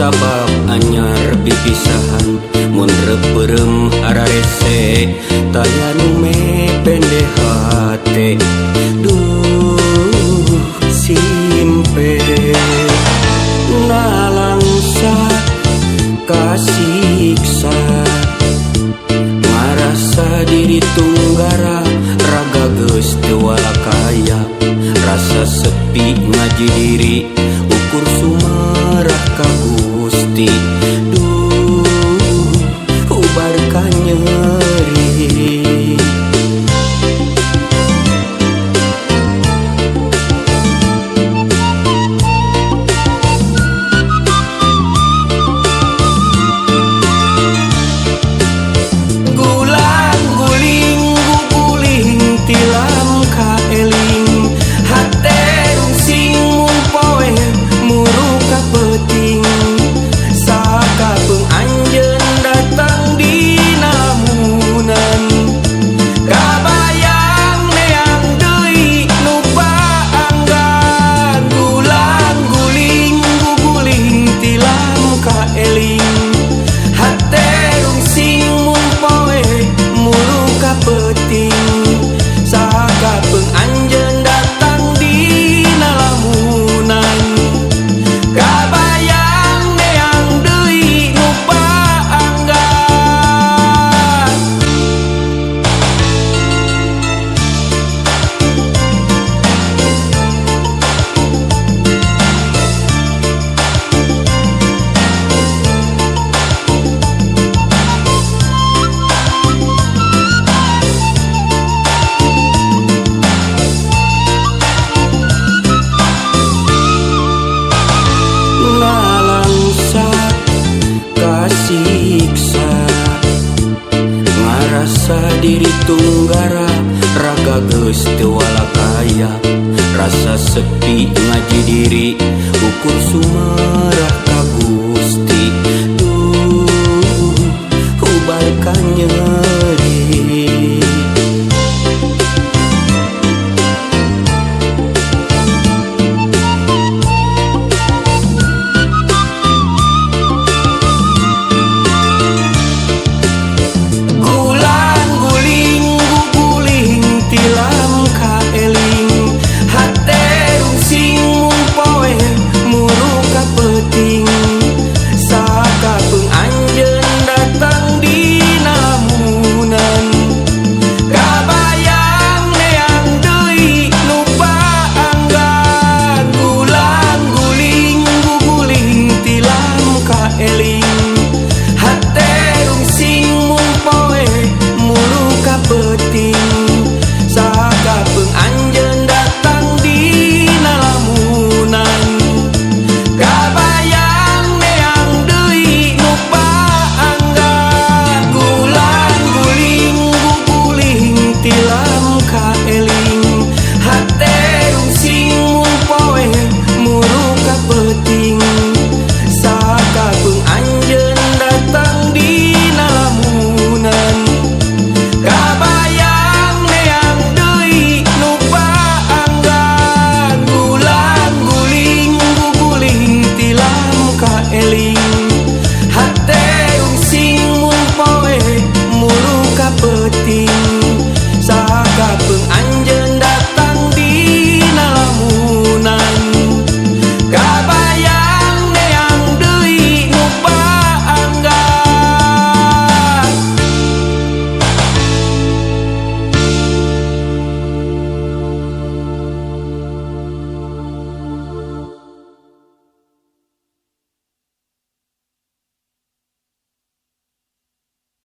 Sabab anyar pipisahan mun reupeurem ararese taya nu mepende hate. Duh simpe nalangsa kasiksa, ngarasa diri tunggara, raga geus teu walakaya, rasa sepi ngaji diri ukur sumarah ka Gusti. Duh ubar kanyeri. Gulang guling guguling tilam kaeling, hate rungsing mun poe muru ka peuting. Sakapeung anjeun datang dina lamunan, kabayang neang deui nu paanggan. Gulang guling guguling tilam kaeling, hate rungsing mun poe muru ka peuting. Sakapeung anjeun datang dina lamunan, kabayang neang deui nu paanggan. Nalangsa kasiksa, ngarasa diri tunggara, raga geus teu walakaya, rasa sepi ngaji diri ukur sumarah ka Gusti. Duh ubar kanyeri.